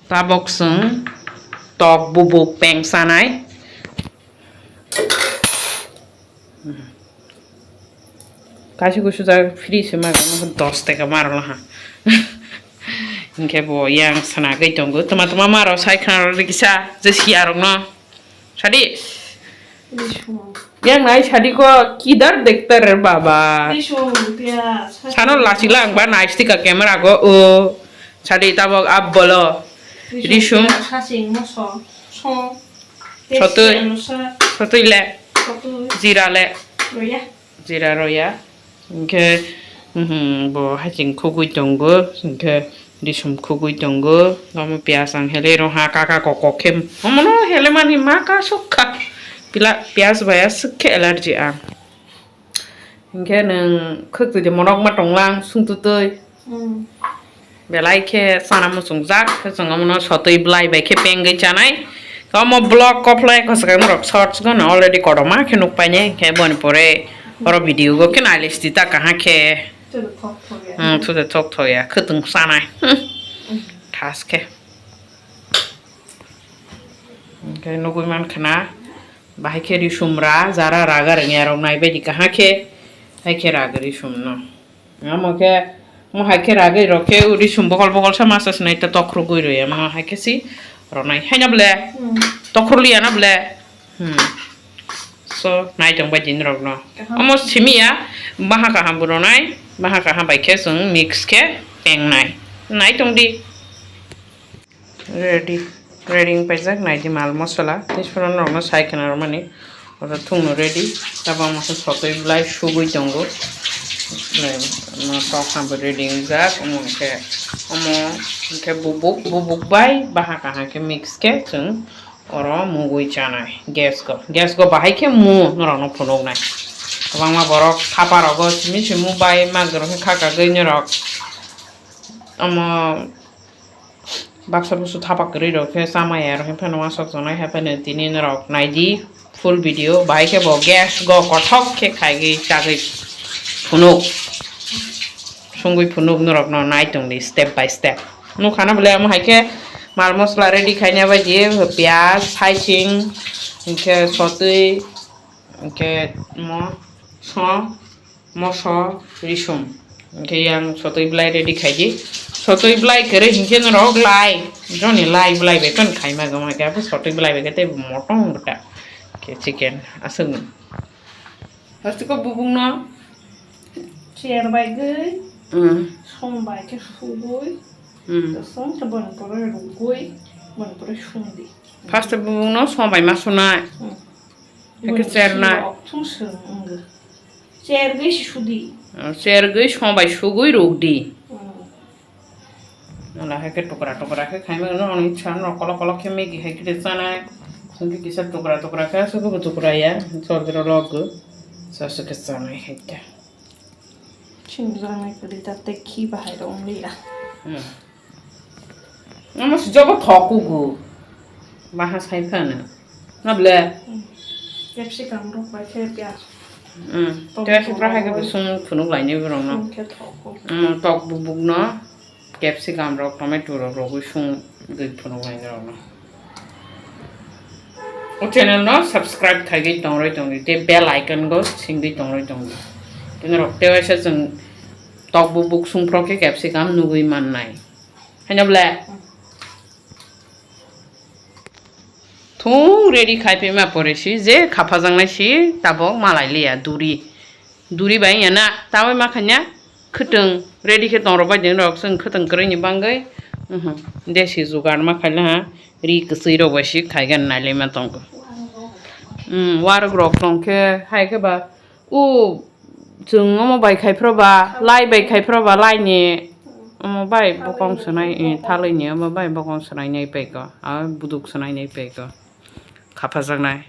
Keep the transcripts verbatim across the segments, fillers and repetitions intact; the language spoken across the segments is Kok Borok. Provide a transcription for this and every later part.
Tabok chwng tok bubuk peng chanai. Kaisa kusu jak free se mago, dos taka maro laha. Hinkhe bo yang sana gwi tongo. Tuma tuma maro sai khna rw kisa je siya rokno. Sadi. Risum. Yang nai sadi ko kidar dekhta re baba. Risum, piyaj, sadi. Sano lachila ang ba nai stika camera go o. Sadi tabok ab bolo. Risum, risum. Piyaj, sasing, moso, song. Sotwi. Testi anusa. Sotwi le. Sotwi. Jira le. Roya. Jira roya. Hinkhe, mhm, bo haching khugui tongo, hinkhe risum khugui tongo, omo piyaj ang hele rw ha kaka kok kok khe, omono hele mani ma ka sukha. Pila, piyaj bai aswk khe allergy ang. Hinkhe nwng khwtwi de monok ma tonglang sungtutwi. Mm. Belai khe chana muchungjak, khe chwng omono sotwi bwlai bai khe pengwi chanai. Omo vlog koplai kwchwkang rok shorts gono already kotorma khe nukpainai, khe boni pore oro video go khe nailai sidi ta kaha khe. Thude thok thok ya. Hmm, thude thok thok ya, khwtwng chanai. Hmm. Thas khe. Hinkhe nugui mankha na, bahai khe risum ra, jara raga rwngya rok naibaidi kaha khe, hai khe raga risum no. Omo khe, omo hai khe ragwi rok khe uri sum bokol bokol sa masa sinai ta tokhro gwi rwi omo hai khe si ronai. Haino ble? Hmm. Tokhro liya na ble? Hmm. So, nai tong bai din rok no. Kaham. Omo simi ya, baha kaham bo ronai, baha kaham bai khe chwng mix khe tengnai. Nai tong di. Ready, ready wng paijak, naidi mal mosola, tei sono norokno sai khna rwmani. Oro thungno ready, tabang masa sotwi bwlai sugwi tongo. Tok hambo ready wngjak, omo hwnkhe, omo hwnkhe bubuk, bubuk bai baha kaha khe mix khe chwng oro mugwi chanai gas go. Gas go bahai khe mu norokno phunuknai. Kwbangma borok thapa rogo simi simi mu bai magwrwng khe khakagwi norok omo Baksa busu thapa kwrwi rok khe chamaya rok khe phano uansuk tongnai, hai phano tini norok naidi full video. Bahai khe bo gas go kothok khe khaigwi chagwi phunuk, sungwi phunuk norok no nai tongdi step by step. Nukha na bole omo hai khe mal mosla ready khaina baidi piyaj, haising, hinkhe sotwi, hinkhe mo so. Moso risum. Hinkhe yang sotwi bwlai ready khaidi. Sotwi bwlai kwrwi hinkhe norok lai. Joni lai bwlai bai phano khaima gama khe. Apo sotwi bwlai bai khe tei motong bwta. Khe chicken aswk. Hasteko bubungno. Cher bai gwi. Hmm. Som bai khe sugwi. Hmm. Song khe boni pore rugwi. Boni pore sumdi. First bubungno som bai ma sunai. Hmm. Haikhe chernai. Thung swrwng wngwi. Chergwi se sudi. Oh, chergwi sobai sugwi rukdi. Mm. Wala haikhe tukra tukra khe khaima no, ani chana kolok kolok khe Maggie haikhe de chanai. Chwngkhe kisa tukra tukra khe, aswk bo tukra ya, chorjro rok go. Saswk khe chanai haikhe. Chini janai kwrwi ta tei khi bahai rok wngya. Hmm. Omo si jobo thok kugu. Baha sai phano. Na ble? Capsicum rok bai khe piyaj. Hmm. Tomato rok bai. Capsicum hai khe busung phunuk lainai borok no. Sung khe thok kugu. Hmm, tok bubuk no. Capsicum rok, tomato rok rogwi sung gwi phunuk lainai rok no. O channel no subscribe khaigwi tongrwi tongdi, tei bell icon go singwi tongrwi tongdi. Tei norok tei waisa chwng tok bubuk sungphro khe capsicum nugwi mannai. Haino ble? Thung ready khai phaima pore si je khaphajaknai si tabok malai liya duri. Duri bai ya na, tamo ma khanya khwtwng ready khe tong rok bai din rok, chwng khwtwng kwrwi ni bangwi, mhm, desi jugar ma khaila ha, ri kwchwi rok bai si khaigan nailai ma tongo. Hmm, warok rok tong khe hai khe ba, u chwng omo bai khai phro ba, lai bai khai phro ba, lai ni omo bai bokong swnai, eh, thalwi ni omo bai bokong swnai nai pai ko, a buduk swnai nai pai ko. Khaphajaknai.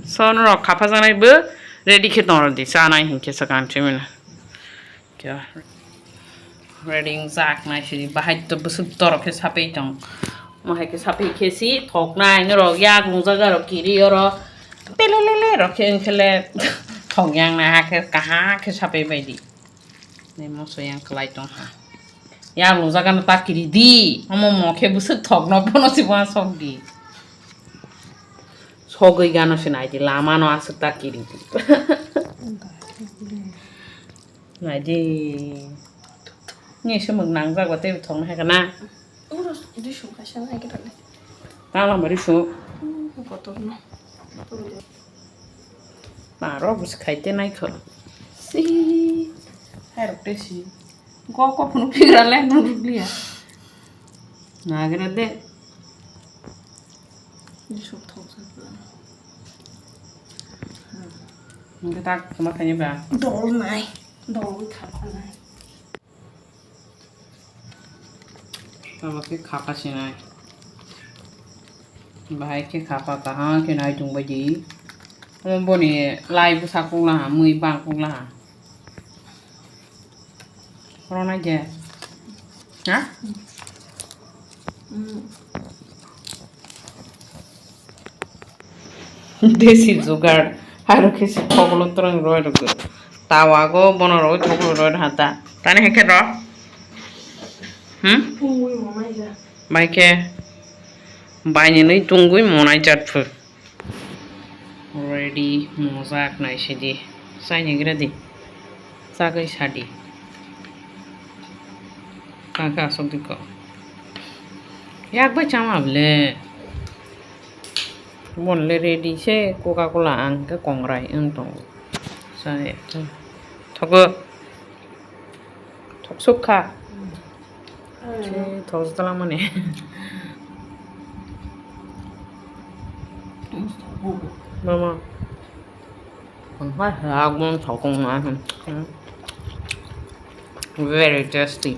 So, norok khaphajaknai bo ready khe tong rw di, chanai hinkhe swkang chimino. Kya? Ready wngjak nai sidi, bahai to bwswk torok khe sapai tong. Mo hai khe sapai khe si thoknai, norok yak wngjak aro kiri oro. Pelelele rok khe wngkhele thok yang nai ha khe kaha khe sapai bai di. Nei moso yang kwlai tong ha. Ya lujagano ta kiri di. Omo mo khe bwswk thokno bono si bo sok di. Sogwi gano se nai di, lama no aswk ta kiri di. Nai di. Ni se mwng nangjak ba tei thokno hai kana. Uro di sung kaisa nai khe thokno. Ta lama ri sung. Kotor no. Aro bwswk khai te nai kho. Si. Hai rok te si. Go ko phunu pigra le no ruglia. Nagra de. Ni sok thok sa. Ngi tak sama khaini ba. Dol nai. Dol kha nai. Abo khe khapa sinai. Bahai khe khapa kaham khe nai tongbai di. Omo boni lai bwsa kukla ha, mui bang kukla ha. Rona je. Ha? Desi jugar. Hairo khe si thoklo twrwng roi rwgwi. Tawago bono roi thoklo roi rwha ta. Tani hai khe ro. Hmm? Bai khe. Bai ni nui tungwi monai jat phu. Ready mojak nai sidi. Chai ni gra di. Chagwi sadi. Kaka asok di ko. Yak bai chama bole. Bon le ready se Coca Cola ang ke kongrai wng tongo. Chai. Thogo. Thok suk kha. Thok suk tala mani. Mama. Ang hai hak bon thok kong na. Very tasty.